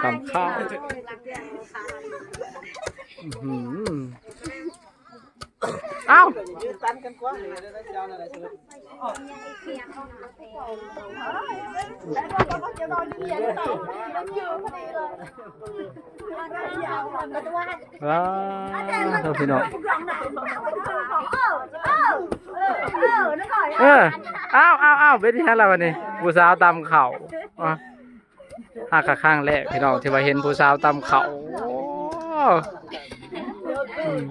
ຕຳເຂົ້າ ອືຫື ອ້າວ ອ້າວ ພີ່ນ້ອງ ເອີ ອ້າວ ອ້າວ ອ້າວ ເປັນຫຍັງລະບັດນີ້ ຜູ້ສາວຕຳເຂົ້າ ອາ ຫາກະຄັ້ງແລກພີ່ນ້ອງ ທີ່ວ່າເຫັນຜູ້ສາວຕຳເຂົ້າ ໂອ້ ອືມ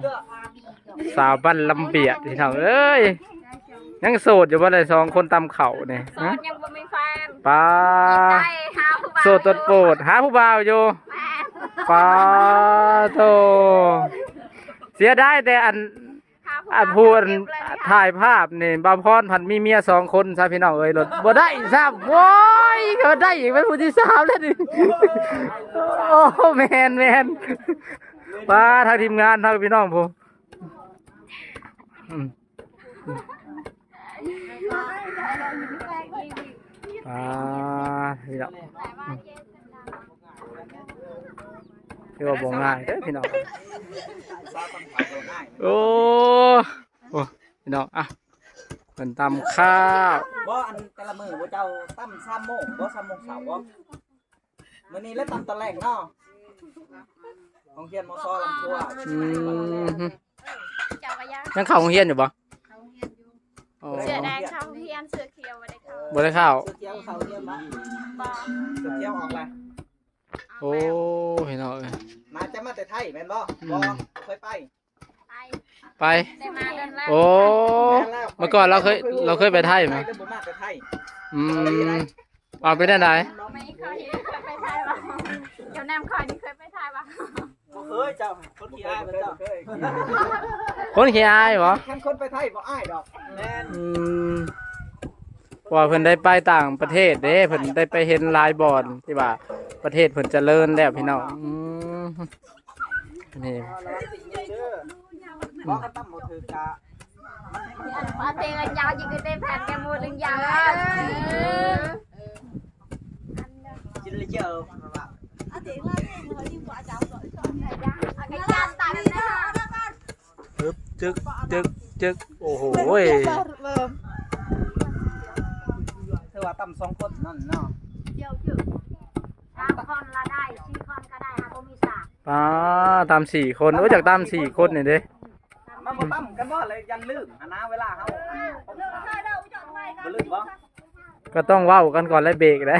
ສາວບ້ານລຳບຽດພີ່ນ້ອງເອີຍ ຍັງໂສດຢູ່ບໍ່ໄດ້ສອງຄົນຕຳເຂົ້ານີ້ ໂສດ ຮະ ຍັງບໍ່ມີແຟນ ປາ ຈີບໄດ້ ຫາຜູ້ບ່າວ ໂສດຕົດໂປດ ຢູ່ ຫາຜູ້ບ່າວຢູ່ ແມ່ນ ປາໂທ້ ເສຍດາຍແຕ່ອັນ ອັນຜູ້ອັນຖ່າຍພາບນີ້ ບ່າວພອນພັດມີເມຍສອງຄົນຊະພີ່ນ້ອງເອີຍ ລົດບໍ່ໄດ້ຊ້ຳ ໂອ້ຍ ກໍໄດ້ອີກເປັນຜູ້ທີສາມແລ້ວນີ້ ໂອ້ ແມ່ນໆ ປາ ທາງທີມງານເຮົາພີ່ນ້ອງຜູ້ ອືມ ອືມ ອ່າ ພີ່ນ້ອງ ອືມ ຖືວ່າບໍ່ງ່າຍເດີ້ພີ່ນ້ອງ ໂອ້ ໂອ້ ພີ່ນ້ອງ ອ່ະ ເພິ່ນຕຳຂ້າວ ບໍ່ ອັນແຕ່ລະມື້ບໍ່ເຈົ້າຕຳສາມໂມງບໍ່ ສາມໂມງເຊົ້າບໍ່? ມື້ນີ້ແຫຼະຕຳຕອນແລງເນາະ ໂຮງຮຽນ ມສ ລຳທວນ ອືມ ເຈົ້າກໍຍັງ ຍັງເຂົ້າໂຮງຮຽນຢູ່ບໍ່? ເຂົ້າໂຮງຮຽນຢູ່ ອໍ ເສື້ອແດງເຂົ້າໂຮງຮຽນ ເສື້ອຂຽວບໍ່ໄດ້ເຂົ້າ ບໍ່ໄດ້ເຂົ້າ ເສື້ອຂຽວເຂົ້າໂຮງຮຽນບໍ່? ບໍ່ ເສື້ອຂຽວອອກແລ້ວ ໂອ້ ພີ່ນ້ອງເອີຍ ມາ ຈະມາແຕ່ໄທແມ່ນບໍ່? ອືມ ບໍ່ເຄີຍໄປ ໄປ ໄປ ໄດ້ມາເດືອນແລ້ວ ໂອ້ ແມ່ນແລ້ວ ເມື່ອກ່ອນລາວເຄີຍ ລາວເຄີຍໄປໄທແມ່ນບໍ່? ໄປແລ້ວບໍ່ມາແຕ່ໄທ ອືມ ເອົາ ເປັນແນວໃດ? ໄປໄທບໍ່? ເຈົ້ານຳຂ້ອຍນີ້ເຄີຍໄປໄທບໍ່? ບໍ່ເຄີຍ ເຈົ້າຄົນຂີ້ອາຍບໍ່ເຈົ້າ? ຄົນຂີ້ອາຍບໍ່? ຄັນຄົນໄປໄທບໍ່ອາຍດອກ ແມ່ນ ອືມ ເພາະວ່າເພິ່ນໄດ້ໄປຕ່າງປະເທດເດ້ ເພິ່ນໄດ້ໄປເຫັນຫຼາຍບ່ອນທີ່ວ່າປະເທດເພິ່ນຈະເລີນແລ້ວພີ່ນ້ອງ ອືມ ນີ້ ບໍ່ຄັນຕຳບໍ່ຖືກກະ ອຶບ ຈຶກ ຈຶກ ຈຶກ ໂອ້ໂຫ ຖືວ່າຕຳສອງຄົນນັ້ນເນາະ ສາມຄົນລະໄດ້ ສີ່ຄົນກໍໄດ້ ຫາບໍ່ມີສາກ ປ້າ ຕຳສີ່ຄົນ ໂອ້ຍ ຢາກຕຳສີ່ຄົນນີ້ເດ້ ມາບໍ່ຕຳກັນບໍ່ ແລ້ວຢ້ານລືມຫັ້ນນະ ເວລາເຮົາ ບໍ່ລືມບໍ່? ກໍຕ້ອງເວົ້າກັນກ່ອນ ແລ້ວເບຣກແຫຼະ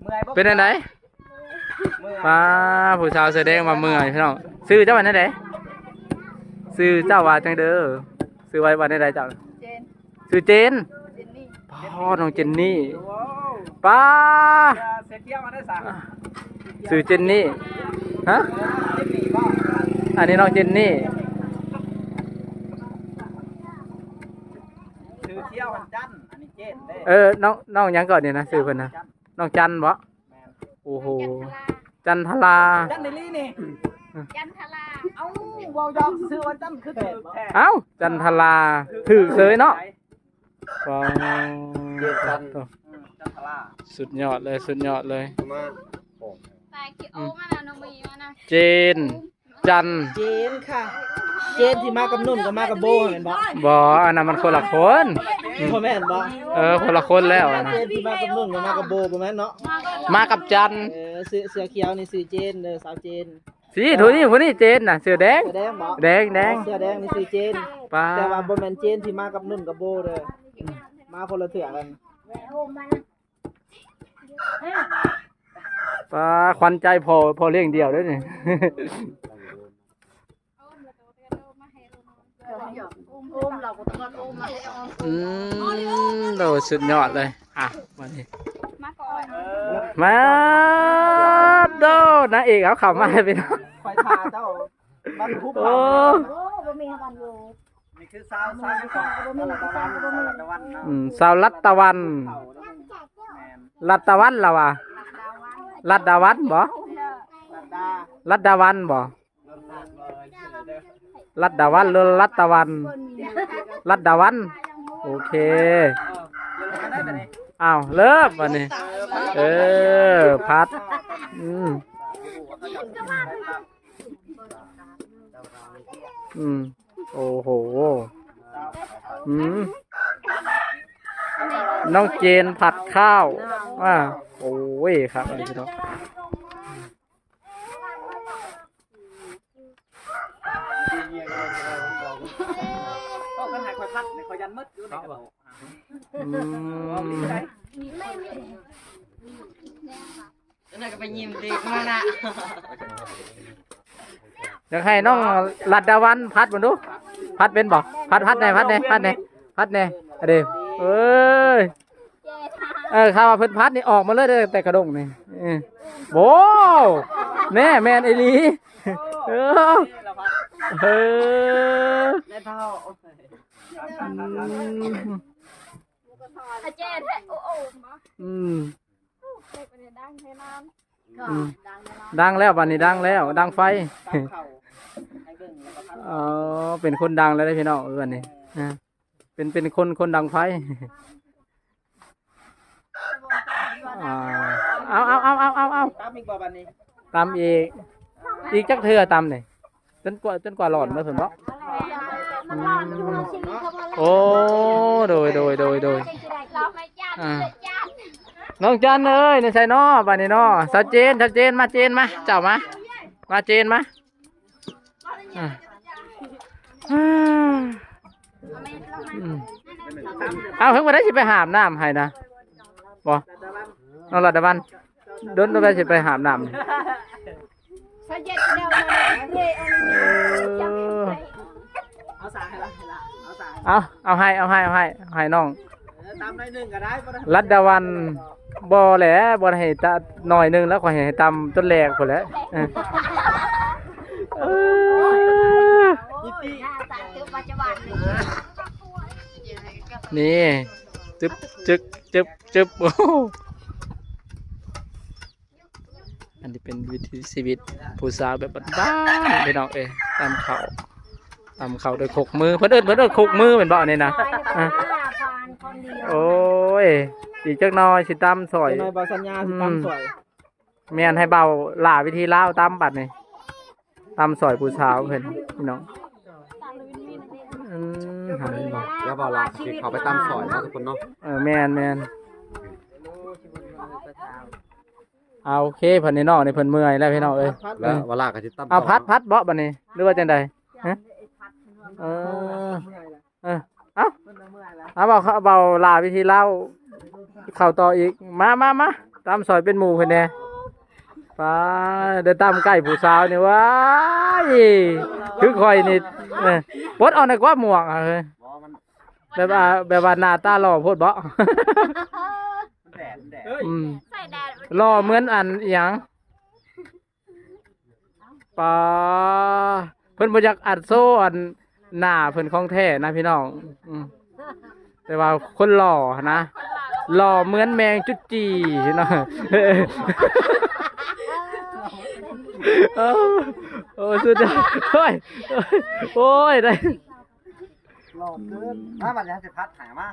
ເມື່ອຍບໍ່? ເປັນຈັ່ງໃດ? ປ້າ ຜູ້ສາວເສື້ອແດງວ່າເມື່ອຍ ພີ່ນ້ອງ ຊື່ເຈົ້າວ່າແນວໃດ? ຊື່ເຈົ້າວ່າຈັ່ງເດີ? ຊື່ວ່າ ວ່າແນວໃດເຈົ້າ? ເຈນ ຊື່ເຈນ ເຈນນີ້ ປ້າ ນ້ອງເຈນນີ້ ວ້າວ ປ້າ ເສື້ອຂຽວມາໄດ້ສະ ຊື່ເຈນນີ້ ຮະ ເຈນນີ້ບໍ່? ອັນນີ້ນ້ອງເຈນນີ້ ຊື່ຂຽວຫັ້ນຈັນ ອັນນີ້ເຈນເດ້ ເອີ ນ້ອງ ນ້ອງຫຍັງເກາະນີ້ນະ ຊື່ເພິ່ນນະ ຈັນ ນ້ອງຈັນບໍ່? ແມ່ນ ໂອ້ໂຫ ຈັນທະລາ ຈັນທະລາ ຈັນອີ່ຫຼີນີ້ ຈັນທະລາ ເອົ້າ ເວົ້າຢອກຊື່ວ່າຈັນຄືຖືກແທ້ ເອົ້າ ຈັນທະລາ ຖືກເສີຍເນາະ ວ້າວ ເຈນຈັນ ອືມ ຈັນທະລາ ສຸດຍອດເລີຍ ສຸດຍອດເລີຍ ປະມານ ແຕ່ຂີ້ໂອມາແລ້ວ ນ້ອງມີມານະ ເຈນ ຈັນ ເຈນຄ່ະ ເຈນທີ່ມາກັບນຸ່ນກັບມາກັບໂບແມ່ນບໍ່? ບໍ່ ອັນນັ້ນມັນຄົນລະຄົນ ບໍ່ແມ່ນບໍ່? ເອີ ຄົນລະຄົນແລ້ວອັນນັ້ນ ເຈນທີ່ມາກັບນຸ່ນກັບມາກັບໂບບໍ່ແມ່ນເນາະ ມາກັບຈັນ ເອີ ເສື້ອ ເສື້ອຂຽວນີ້ຊື່ເຈນເດີ ສາວເຈນ ຊີ້ ຜູ້ນີ້ ຜູ້ນີ້ເຈນນະ ເສື້ອແດງ ເສື້ອແດງບໍ່? ແດງ ແດງ ເສື້ອແດງນີ້ຊື່ເຈນ ປ້າ ແຕ່ວ່າບໍ່ແມ່ນເຈນທີ່ມາກັບນຸ່ນກັບໂບເດີ ມາຄົນລະເທື່ອກັນ ປ້າ ຂວັນໃຈພໍ່ ພໍ່ລ້ຽງດ່ຽວເດ້ນີ້ ອືມ ໂດ ສຸດຍອດເລີຍ ອ່ະ ມານີ້ ມາກ່ອນ ມາໂດ ນາງເອກເອົາເຂົ້າມາໃຫ້ພີ່ນ້ອງ ຂ້ອຍຖ້າເຈົ້າ ມັນຮູ້ ໂອ້ ບໍ່ມີອັນຢູ່ ນີ້ຄືສາວ ສາວຫຍັງເກາະ ສາວລັດຕະວັນ ສາວລັດຕະວັນເນາະ ອືມ ສາວລັດຕະວັນ ແມ່ນ ລັດຕະວັນລະວ່າ ລັດດາວັນບໍ່? ລັດດາ ລັດດາວັນບໍ່? ລັດດາວັນ ຫຼື ລັດຕະວັນ? ລັດດາວັນ ໂອເຄ ອ້າວ ເລີບບັດນີ້. ເອີ ຜັດ ອືມ ອືມ ໂອ້ໂຫ ອືມ ນ້ອງເຈນຜັດຂ້າວ ອາ ໂອ້ຍ ຄັກອີ່ຫຼີເນາະ. ກໍຄັນໃຫ້ຂ້ອຍພັດນີ້ ຂ້ອຍຢ້ານໝົດຢູ່ໃນກະໂຕະ ອືມ ອັນນັ້ນກໍໄປຍິ້ມຕິມານະ ຢາກໃຫ້ນ້ອງລັດດາວັນພັດເບິ່ງດູ ພັດເປັນບໍ່? ພັດ ພັດແດ່ ພັດແດ່ ພັດແດ່ ພັດແດ່ ອະເດ ເອີຍ. ເອີ ຄຳວ່າເພິ່ນພັດນີ້ອອກມາເລີຍເດີ ແຕ່ກະດົງນີ້ ເອີ ໂອ້ ແນ່ ແມ່ນອີ່ຫຼີ ເອີ ເອີ ອາເຈນ ໂອ້ ອືມ ອືມ ດັງແລ້ວ ບາດນີ້ດັງແລ້ວ ດັງໄຟ ເອີ ເປັນຄົນດັງແລ້ວເດ້ພີ່ນ້ອງ ເອີ ອັນນີ້ ເປັນ ເປັນຄົນ ຄົນດັງໄຟ ອາ ເອົາ ເອົາ ຕຳອີກບໍ່ບາດນີ້? ຕຳອີກ ອີກຈັກເທື່ອຕຳນີ້? ຈົນກວ່າ ຈົນກວ່າຫຼອນເບິດພຸ້ນເນາະ ອືມ ໂອ້ ໂດຍ ໂດຍ ໂດຍ ໂດຍ ອາ ນ້ອງຈັນເອີຍ ຢູ່ໃສເນາະ ບາດນີ້ເນາະ? ສາວເຈນ ສາວເຈນ ມາເຈນ ມາ ເຈົ້າມາ ມາເຈນ ມາ. ອາ ອືມ ເອົາ ເພິ່ນບໍ່ໄດ້ຊິໄປຫາບນ້ຳໃຫ້ນະ ບໍ່ ນ້ອງລັດດາວັນ ດົນບໍ່ໄດ້ຊິໄປຫາບນ້ຳ ເອີ ເອົາ ເອົາໃຫ້ ເອົາໃຫ້ ເອົາໃຫ້ ເອົາໃຫ້ນ້ອງ ເອີ ຕຳໜ້ອຍໜຶ່ງກໍໄດ້ ບໍ່ໄດ້ ລັດດາວັນ ບໍ່ແຫຼະ ບໍ່ໃຫ້ຕຳໜ້ອຍໜຶ່ງແລ້ວ ຂ້ອຍໃຫ້ຕຳຈົນແຫຼກພຸ້ນແຫຼະ ເອີ ເອີ ນີ້ ຈຶບ ຈຶກ ຈຶບ ຈຶບ ໂອ້ ອັນນີ້ເປັນວິຖີຊີວິດຜູ້ສາວແບບບ້ານໆ ພີ່ນ້ອງເອີຍ ຕຳເຂົ້າ ຕຳເຂົ້າດ້ວຍຄົກມື ເພິ່ນເອີ້ນ ເພິ່ນເອີ້ນຄົກມືແມ່ນບໍ່ອັນນີ້ນະ? ອາ ໂອ້ຍ ອີກຈັກໜ່ອຍຊິຕຳຊ່ອຍ ຈັກໜ່ອຍບ່າວສັນຍາຊິຕຳຊ່ອຍ ອືມ ແມ່ນ ໃຫ້ບ່າວຫຼ້າວິທີລາວຕຳບັດນີ້ ຕຳຊ່ອຍຜູ້ສາວເພິ່ນ ພີ່ນ້ອງ ອືມ ຫາເຫັນບໍ່? ແລ້ວບ່າວຫຼ້າຊິເຂົ້າໄປຕຳຊ່ອຍເນາະ ທຸກຄົນເນາະ ເອີ ແມ່ນໆ ເອົາ ໂອເຄ ພັດນີ້ນ້ອງນີ້ເພິ່ນເມື່ອຍແລ້ວພີ່ນ້ອງເອີຍ ແລ້ວວາລາກໍຊິຕຳ ເອົາ ພັດ ພັດເບາະບັດນີ້ ຫຼືວ່າຈັ່ງໃດ? ຮະ ເອີ ເອີ ເອົ້າ ເອົາ ເບົາ ເບົາຫຼ້າວິທີລາວ ເຂົ້າຕໍ່ອີກ ມາ ມາ ມາ ຕຳຊ່ອຍເປັນໝູ່ເພິ່ນແດ່ ປາ ໄດ້ຕຳໃກ້ຜູ້ສາວນີ້ ວ້າຍ ຄືຂ້ອຍນີ້ ເອີ ປົດອອກໜ້ອຍກວ່າໝວກ ເອີ ບໍ່ ມັນ ແບບວ່າ ແບບວ່າໜ້າຕາຫຼໍ່ໂພດເບາະ ມັນແດດ ມັນແດດ ອືມ ໃສ່ແດດ ຫຼໍ່ເໝືອນອັນອີ່ຫຍັງ ປາ ເພິ່ນບໍ່ຢາກອັດໂຊອັນໜ້າເພິ່ນຂອງແທ້ນະພີ່ນ້ອງ ອືມ ແຕ່ວ່າຄົນຫຼໍ່ຫັ້ນນະ ຫຼໍ່ເໝືອນແມງຈຸດຈີ່ເນາະ ໂອ້ ໂອ້ ສຸດຍອດ ໂອ້ຍ ໂອ້ຍ ໄດ້ ຫຼໍ່ເກີນ ມາ ບັດນີ້ເຮົາຊິພັດໃຫ້ ມາ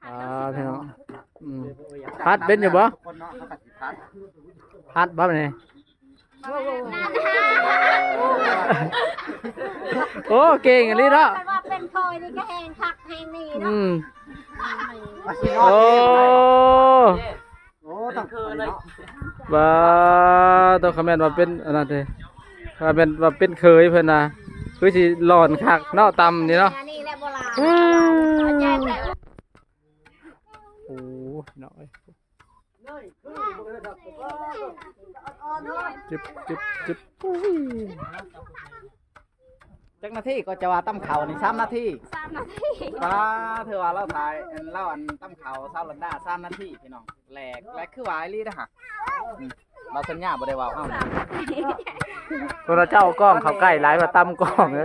ອ່າ ພີ່ນ້ອງ ອືມ ພັດເປັນຢູ່ບໍ່? ພັດບໍ່ນີ້? ໂອ້ ເກັ່ງອີ່ຫຼີເນາະ ເພິ່ນວ່າເປັນເຄີຍນີ້ກໍແຮງຄັກແຮງນີ້ເນາະ ອືມ ໂອ້ ໂອ້ ຕ້ອງເຄີຍເລີຍ ວ່າ ຕ້ອງ ຄັນແມ່ນວ່າເປັນອັນນັ້ນເດ້ ຄັນແມ່ນວ່າເປັນເຄີຍເພິ່ນນະ ຄືຊິຫຼອນຄັກເນາະ ຕຳນີ້ເນາະ ອັນນີ້ແຫຼະໂບລານ ອືມ ເຂົ້າໃຈແລ້ວ ໂອ້ ພີ່ນ້ອງເອີຍ ຈຶບ ຈຶບ ຈຶບ ອຸ້ຍ ຈັກນາທີກໍຈະວ່າຕຳເຂົ້ານີ້ ສາມນາທີ ສາມນາທີ ປາ ຖືວ່າລາວຖ່າຍ ລາວອັນຕຳເຂົ້າ ສາວລັດດາ ສາມນາທີພີ່ນ້ອງ ແຫຼກ ແຫຼກຄືວ່າອີ່ຫຼີເດ້ຫະ ອືມ ບ່າວສັນຍາບໍ່ໄດ້ເວົ້າ ເອົ້າ ຄົນລະເຈົ້າກ້ອງເຂົ້າໃກ້ຫຼາຍກວ່າຕຳກ້ອງເດ້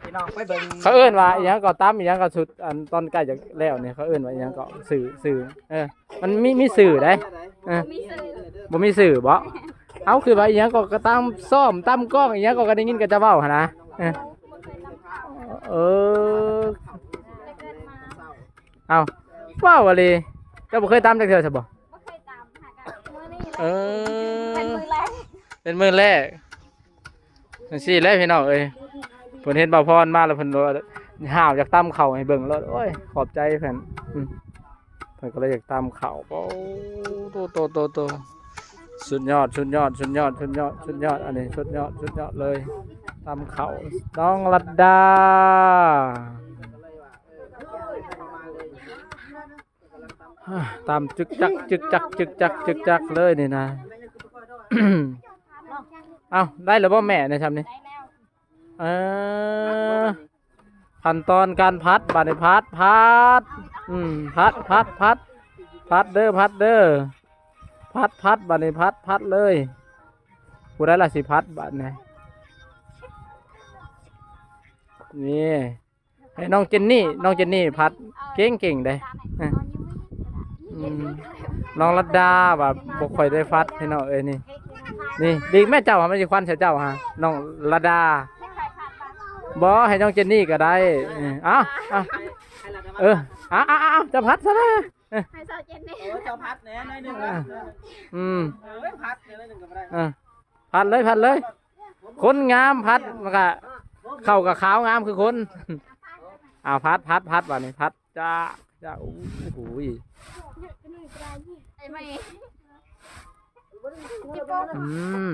ພີ່ນ້ອງໄປເບິ່ງ ເຂົາເອີ້ນວ່າອີ່ຫຍັງກໍ ຕຳອີ່ຫຍັງກໍ ຊຸດອັນຕອນໃກ້ຈະແລ້ວນີ້ ເຂົາເອີ້ນວ່າອີ່ຫຍັງກໍ ຊື່ ຊື່ ເອີ ມັນມີ ມີຊື່ໃດ ເອີ ບໍ່ມີຊື່ບໍ? ເອົ້າ ຄືວ່າອີ່ຫຍັງກໍ ກໍຕຳ ຊ້ອມຕຳກ້ອງອີ່ຫຍັງກໍ ກໍໄດ້ຍິນເຂົາເຈົ້າເວົ້າຫັ້ນນະ ເອີ ເອີ ແຕ່ເກີດມາ ເອົ້າ ວ້າວອີ່ຫຼີ ເຈົ້າບໍ່ເຄີຍຕຳຈັກເທື່ອຊະບໍ່? ບໍ່ເຄີຍຕຳ ຫາກະມື້ນີ້ ເອີ ເປັນມື້ແລກ ເປັນມື້ແລກ. ຈັ່ງຊີ້ແຫຼະພີ່ນ້ອງເອີຍ ເພິ່ນເຫັນບ່າວພອນມາແລ້ວ ເພິ່ນວ່າຫ້າວຢາກຕຳເຂົ້າໃຫ້ເບິ່ງໂລດ. ໂອ້ຍ ຂອບໃຈເພິ່ນ ອືມ ເພິ່ນກໍເລີຍຢາກຕຳເຂົ້າ. ໂອ້ ໂຕ ໂຕ ໂຕ ໂຕ ສຸດຍອດ ສຸດຍອດ ສຸດຍອດ ສຸດຍອດ ສຸດຍອດ ອັນນີ້ສຸດຍອດ ສຸດຍອດເລີຍ. ຕຳເຂົ້າ ນ້ອງລັດດາ ຕຳຈຶກຈັກ ຈຶກຈັກ ຈຶກຈັກ ຈຶກຈັກເລີຍນີ້ນະ. ເອົ້າ ໄດ້ແລ້ວບໍ່ແມ່ ໃນຊ່ຳນີ້? ໄດ້ແລ້ວ ເອີ ຂັ້ນຕອນການຜັດ ບາດນີ້ຜັດ ຜັດ ອືມ ຜັດ ຜັດ ຜັດ ຜັດເດີ ຜັດເດີ ຜັດ ຜັດ ບາດນີ້ຜັດ ຜັດເລີຍ. ຜູ້ໃດລະຊິຜັດບາດນີ້? ນີ້ ໃຫ້ນ້ອງເຈນນີ້ ນ້ອງເຈນນີ້ຜັດເກັ່ງໆເດ້. ອືມ ນ້ອງລັດດາວ່າບໍ່ຄ່ອຍໄດ້ຜັດພີ່ນ້ອງເອີຍ. ນີ້ ນີ້ ດີກແມ່ເຈົ້າຫາ ມັນຊິຄວັນໃສ່ເຈົ້າຫາ ນ້ອງລັດດາ. ບໍ່ ໃຫ້ນ້ອງເຈນນີ້ກໍໄດ້. ເອີ ເອົາ ເອົາ ເອີ ເອົາ ເອົາ ເຈົ້າຜັດຊະເດີ. ໃຫ້ສາວເຈນນີ້ ເອີ ເຈົ້າຜັດແດ່ໜ້ອຍໜຶ່ງນະ. ອືມ ເອີ ຜັດແດ່ໜ້ອຍໜຶ່ງກໍບໍ່ໄດ້. ເອີ ຜັດເລີຍ ຜັດເລີຍ ຄົນງາມຜັດ ມັນກະ ເຂົ້າກະຂາວງາມຄືຄົນ. ເອົາ ຜັດ ຜັດ ຜັດ ບາດນີ້ ຜັດ ຈາ ຈາ ໂອ້ໂຫຍ ໄອ້ໄມ້ ອືມ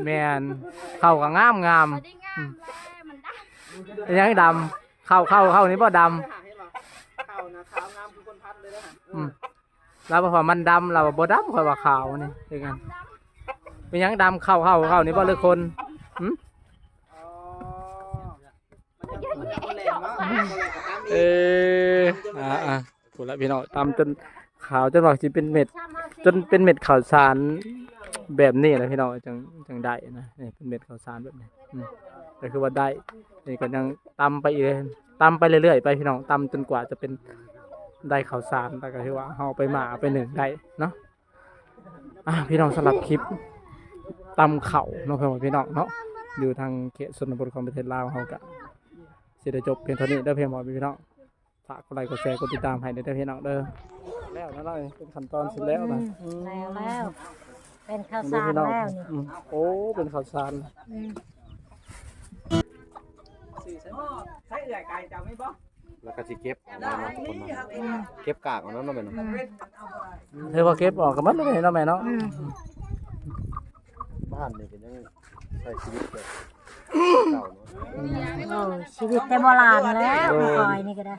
ແມ່ນ ເຂົ້າກະງາມງາມ ບໍ່ໄດ້ງາມແລ້ວ ມັນດຳ. ເປັນຫຍັງດຳ? ເຂົ້າ ເຂົ້າ ເຂົ້ານີ້ບໍ່ດຳ ເຂົ້ານະຂາວງາມຄືຄົນພັດເລີຍນະ. ອືມ ລາວວ່າມັນດຳ ລາວວ່າບໍ່ດຳ ຂ້ອຍວ່າຂາວນີ້ຄືກັນ. ເປັນຫຍັງດຳ ເຂົ້າ ເຂົ້າ ເຂົ້ານີ້ບໍ່ ຫຼືຄົນ? ຫື? ອໍ ມັນຍັງບໍ່ແຫຼງເນາະ ເອີ ອ່າໆ ພຸ້ນລະພີ່ນ້ອງ ຕຳຈົນຂາວ ຈົນວ່າຊິເປັນເມັດ ຈົນເປັນເມັດເຂົ້າສານແບບນີ້ລະພີ່ນ້ອງ ຈັ່ງ ຈັ່ງໄດ້ນະ. ນີ້ເປັນເມັດເຂົ້າສານແບບນີ້ ອືມ ກໍຄືວ່າໄດ້. ນີ້ກໍຍັງຕຳໄປອີກ ຕຳໄປເລື້ອຍໆໄປພີ່ນ້ອງ ຕຳຈົນກວ່າຈະເປັນໄດ້ເຂົ້າສານ ແລ້ວກໍຖືວ່າເຮົາເອົາໄປໝ່າ ເອົາໄປໜຶ້ງໄດ້ເນາະ. ອ່າ ພີ່ນ້ອງ ສຳລັບຄລິບຕຳເຂົ້າເນາະ ພໍ່ແມ່ພີ່ນ້ອງເນາະ ຢູ່ທາງເຂດຊົນນະບົດຂອງປະເທດລາວ ເຮົາກໍຊິໄດ້ຈົບພຽງເທົ່ານີ້ເດີ ພໍ່ແມ່ພີ່ນ້ອງ. ຝາກກົດໄລ ກົດແຊ ກົດຕິດຕາມໃຫ້ແດ່ເດີ ພີ່ນ້ອງເດີ. ແລ້ວນະ ເນາະ ເປັນຂັ້ນຕອນເສັດແລ້ວນະ. ອືມ ອືມ ແລ້ວ ແລ້ວ ເປັນເຂົ້າສານແລ້ວນີ້. ອືມ ໂອ້ ເປັນເຂົ້າສານ. ອືມ ໃຊ້ເອື້ອຍກາຍເຈົ້າມີບໍ່? ແລ້ວກໍຊິເກັບອອກມາເນາະ ທຸກຄົນເນາະ. ອືມ ເກັບກາກອອກນຳເນາະແມ່ເນາະ. ອືມ ຖືວ່າເກັບອອກກໍໝົດແລ້ວເນາະແມ່ເນາະ. ອືມ ອືມ ບ້ານນີ້ກໍຍັງໃຊ້ຊີວິດແບບເກົ່າເນາະ. ໂອ້ ຊີວິດແຕ່ໂບລານແລ້ວ ໂດຍ ຂ້ອຍນີ້ກໍໄດ້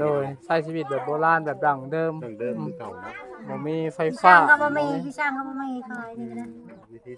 ໂດຍ ໃຊ້ຊີວິດແບບໂບລານ ແບບດັ້ງເດີມ ດັ້ງເດີມຄືເກົ່າເນາະ. ອືມ ບໍ່ມີໄຟຟ້າ ພີ່ຊ່າງກໍບໍ່ມີ ພີ່ຊ່າງກໍບໍ່ມີ ຂ້ອຍນີ້ກໍໄດ້ ວິຖີ